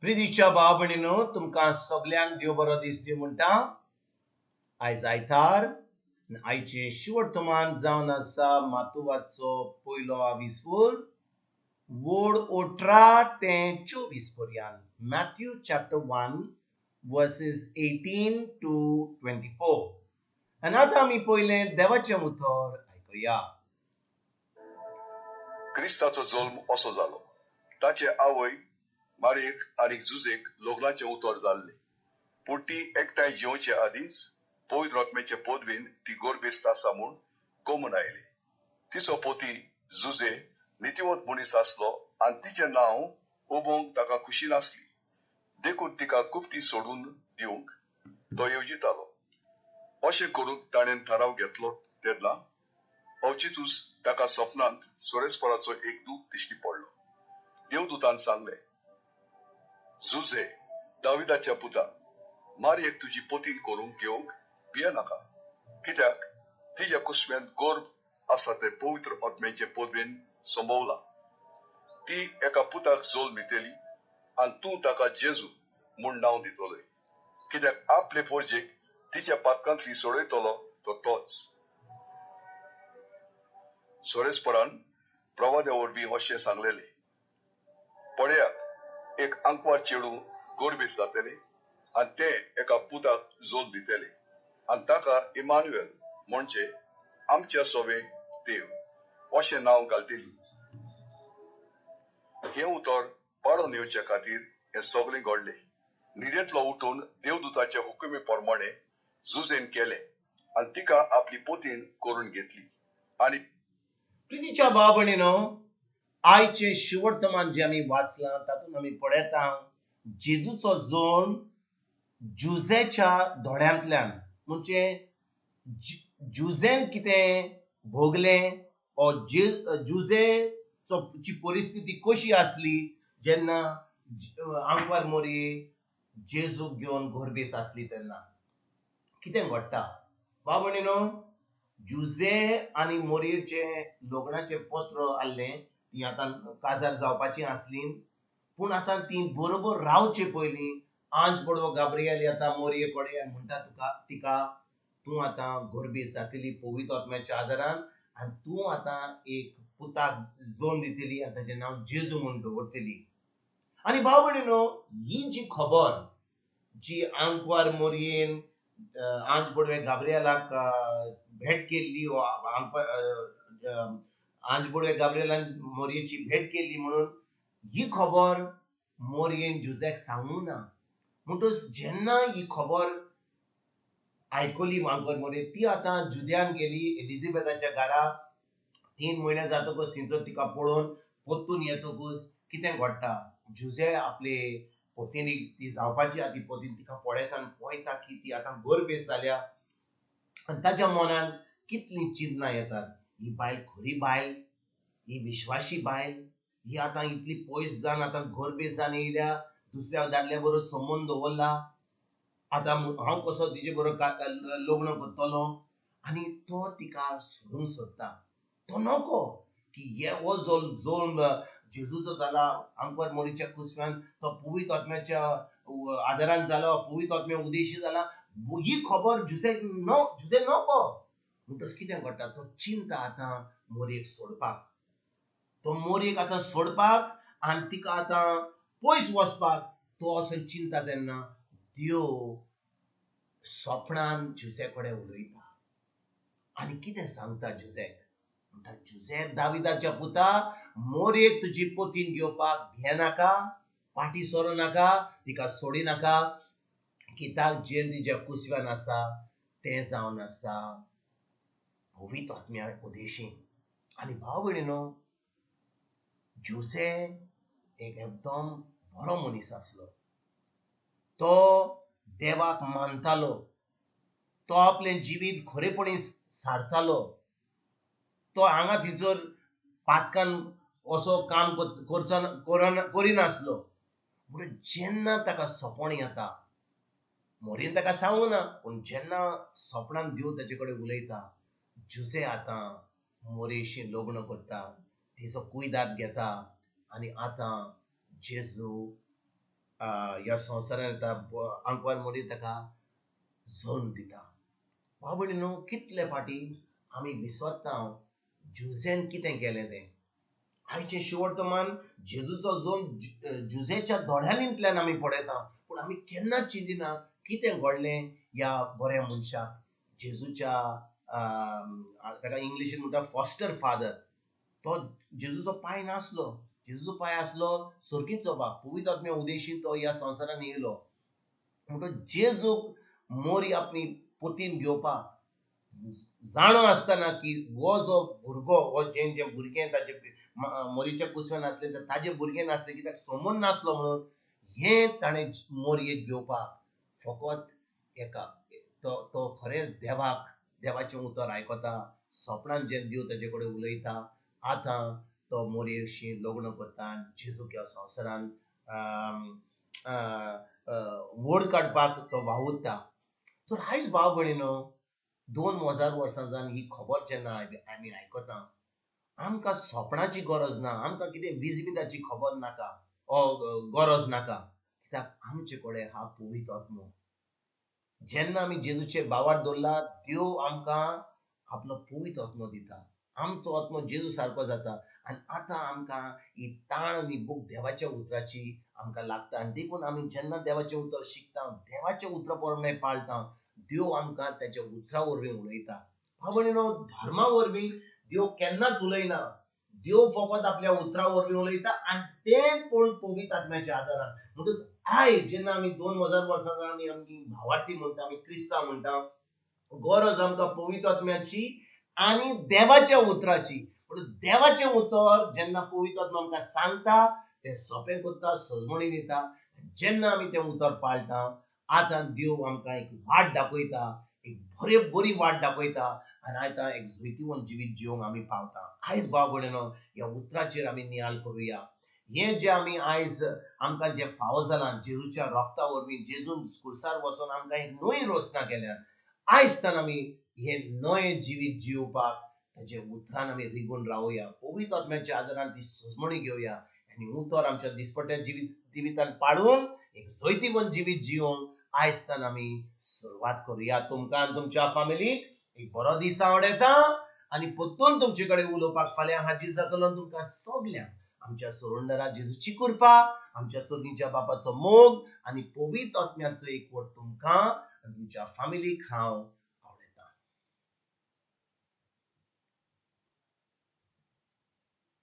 प्रितीच्या भाव भयणीनो, तुमकां सगल्यांक देव बरो दीस दिवं म्हणटा. आयज आयतार, आयचें शिवर्तमान जावन आसा मातुवाचो पयलो आविस्वूर वोड 18 ते 24 पर्यंत, Matthew chapter 1 verses 18 to 24. आनी आतां आमी पयलें देवाचें उतर आयकुया. क्रिस्ताचो जल्म असो जालो. ताचे आवय मारयेक आनी जुजेक लग्नाचें उतर जाल्लें, पूण ती एकठांय जेवचे आदींच पवित्र आत्म्याचे पदवीन ती गर्भेस्त आसा म्हूण कमून आयली. तिचो पती जुजे नितीवंत मनीस आसलो आनी तिचें नांव उबोवंक ताका खुशी नासली, देखून तिका कुपती सोडून दिवंक तो येवजितालो. अशें करूंक ताणें थाराव घेतलो तेन्ना अवचितूच ताका सपनांत सोरेस्पराचो एक दूत दिश्टी पडलो. देवदूतान सांगलें, जुजे दाविदाच्या पुता, मारयेक तुजी पतीन करूंक घेवंक भियेनाका, कित्याक तिज्या कुसम्यांत गर्भ आसा तें पवित्र आत्म्याचे पदवेन संभवलां. ती एका पुताक जल्म दितली आनी तूं ताका जेजू म्हूण नांव दितलोय, कित्याक आपले पोरजेक तिच्या पातकांतली सोडयतलो तो तोच. सोरेस्परान प्रवाद्या वरवीं अशें सांगलेलें, पळयात, एक आंकवार चेडूं गर्भेस्त जातलें आनी तें एका पुताक जल्म दितलें आनी ताका इमानुएल म्हणजे आमच्या सोवे देव अशें नांव घालतली. हें उतर पाळून येवचे खातीर हें सगळें घडलें. न्हिदेंतलो उठून देवदूताच्या हुकुमे प्रमाणे जुजेन केलें आनी तिका आपली पतीण करून घेतली. आनी प्रितीच्या भाव भयणीनो, आयचें शिवर्तमान जें आमी वाचलां तातूंत आमी पळयता जेजूचो जल्म जुजेच्या दोळ्यांतल्यान, म्हणजे जुजेन कितें भोगलें ओ जुजेचो ची परिस्थिती कशी आसली जेन्ना आंकवार मोरये जेजूक घेवन गर्भेस्त आसली तेन्ना कितें घडटा. भाव भयणीनो, जुजे आनी मोरयेचें लग्नाचें पत्र आहलें, ती आतां काजार जावपाची आसली, पूण आतां ती बरोबर रावचे पयलीं आंज बडवो गाब्रियल येता मोरये कडेन आनी म्हणटा तुका तिका, तूं आतां गर्भेस्त जातली पवित्र आत्म्याच्या आदारान आनी तूं आतां एक पुताक जल्म दितली आनी ताचें नांव जेजू म्हूण दवरतली. आनी भाव भयणीनो, ही जी खबर जी आंकवार मोरयेन आंज बडवे गाब्रियलाक भेट केल्ली, आंज बडवे गाब्रियलान मोरयेची भेट केल्ली म्हणून ही खबर मोरयेन जुजेक सांगूंक ना. म्हणटच जेन्ना ही खबर आयकली आंकवार मोरये, ती आतां जुद्यान गेली एलिझाबेथाच्या घरा. 3 म्हयने जातकच थंयसर तिका पळोवन परतून येतकच कितें घडटा, जुजे आपले पतीनीक ती जावपाची आहा ती पतीन तिका पळयता आनी पळयता की ती आतां गर्भेस्त जाल्या आनी ताच्या मनान कितलीं चिंतनां येतात, ही बायल खरी बायल, ही विश्वासी बायल, ही आतां इतली पयस जावन आतां गर्भेस्त जावन येयल्या, दुसऱ्या दादल्या बरोबर संबंद दवरला, आतां हांव कसो तिजे बरोबर लग्न करतलो. आनी तो तिका सोडूंक सोदता, तो नको की हे हो जल्म जेजूचो जाला आंकवार मोरीच्या कुसव्यान, तो पवित्र आत्म्याच्या आदारान जालो, पवित्र आत्म्या उदेशी जाला, ही खबर जुजे नको. म्हणटच कितें घडटा, तो चिंता आतां मोरयेक सोडपाक, तो मोरयेक आतां सोडपाक आनी तिका आतां पयस वचपाक तो असो चिंता. तेन्ना देव सपनान जुजे कडेन उलयता आनी कितें सांगता जुजेक, म्हणटा, जुजे दाविदाच्या पुता, मोरयेक तुजी पतीन घेवपाक भियेनाका, फाटीं सरूं नाका, तिका सोडी नाका, कित्याक जें तिज्या कुसव्यान आसा तें जावन आसा पवित्र आत्म्या उदेशी. आनी भाव भयणीनो, जुजे एक एकदम बरो मनीस आसलो, तो देवाक मानतालो, तो आपलें जिवीत खरेपणी सारतालो, तो हांगा थंयसर पातकान असो काम करिनासलो. म्हणून जेन्ना ताका सपन येता, मोरयेन ताका सांगूं ना, पूण जेन्ना सपनान देव ताचे कडेन उलयता, जुजे आतां मोरयेशी लग्न करता, तिचो कुयदाद घेता आनी आतां जेजू ह्या संवसारांत येता. आंकवार मोरी ताका जल्म दिता. भाव भयणीनो, कितले फाटी आमी विसरता जुझेन कितें केलें तें. आयचें शिवर्तमान जेजूचो जल्म जुझेच्या दोळ्यांतल्यान आमी पळयता, पूण आमी केन्नाच चिंतिना कितें घडलें ह्या बऱ्या मनशाक, जेजूच्या, ताका इंग्लिशीन म्हणटा फॉस्टर फादर. तो जेजूचो पाय नासलो, जेजूचो पाय आसलो सर्गीचो बाप. पवित्र आत्म्या उदेशी तो ह्या संवसारान येयलो. म्हणटकच जेजूक मोरी आपली पोतीन घेवपाक जाणो आसतना की हो जो भुरगो, हो जें जें भुरगें ताचे मोरीच्या कुसव्यान आसलें तर ताजें भुरगें नासलें, कित्याक समज नासलो म्हणून हें ताणें मोरयेक घेवपाक फकत एका तो तो खरेंच देवाक, देवाचें उतर आयकता, सपनान जें देव ताजे कडेन उलयता. आतां तो मोरयेशी लग्न करता आनी जेजूक ह्या संवसारान व्हड काडपाक तो वावुरता. तर आयज भाव भयणीनो, 2000 वर्सां जावन ही खबर जेन्ना आमी आयकता, आमकां सपनाची गरज ना, आमकां कितें विजमिताची खबर नाका, गरज नाका, कित्याक आमचे कडेन हा पवित्र आत्मो. जेन्ना आमी जेजूचे बावार दवरला, देव आमकां आपलो पवित्र आत्मो दिता. आमचो आत्मो जेजू सारको जाता आनी आतां आमकां ही ताण आनी भूक देवाच्या उतराची आमकां लागता. आनी देखून आमी जेन्ना देवाचें उतर शिकता, देवाचें उतर प्रमाणे पाळटा, देव आमकां ताच्या उतरा वरवीं उलयता. भाव भयणीनो, धर्मा वरवीं देव केन्नाच उलयना. देव फकत आपल्या उतरा वरवीं उलयता आनी तें कोण पवित्र आत्म्याच्या आदारान. म्हणटकच आयज जेन्ना आमी 2000 वर्सां आमी आमची भावार्थी म्हणटा, आमी क्रिस्तांव म्हणटा, गरज आमकां पवित्र आत्म्याची आनी देवाच्या उतराची. पूण देवाचें उतर जेन्ना पवित्र आत्मा आमकां सांगता तें सोंपें करता, सजमणी दिता. जेन्ना आमी तें उतर पाळटा, आतां देव आमकां एक वाट दाखयता, एक बरे बरी वाट दाखयता आनी आतां एक जैतिवंत जिवीत जिवंक आमी पावता. आयज भाव भयणीनो, ह्या उतराचेर आमी नियाल करुया. हें जें आमी आयज आमकां जें फावो जालां जेजूच्या रोगता वरवीं, जेजून खुर्सार वचोन आमकां एक नवी रचना केल्यान, आयज तान आमी हें नवें जिवीत जिवपाक ताजे उतरान आमी रिगून रावया. पवित्र आत्म्याच्या आदारान ती सजमणी घेवया आनी उतर आमच्या दिसपट्ट्या जिवितान पाळून एक जैतिवंत जिवीत जिवंक आयज तान आमी सुरवात करुया. तुमकां आनी तुमच्या फामिलीक एक बरो दीस आवडटा आनी परतून तुमचे कडेन उलोवपाक फाल्यां हाजीर जातलो. तुमकां सगल्यांक आमच्या सोरंडरा जेजूची कृपा, आमच्या सोर्गीच्या बापाचो मोग आनी पवित्र आत्म्याचो एकवट तुमकां आनी तुमच्या फामिलीक हांव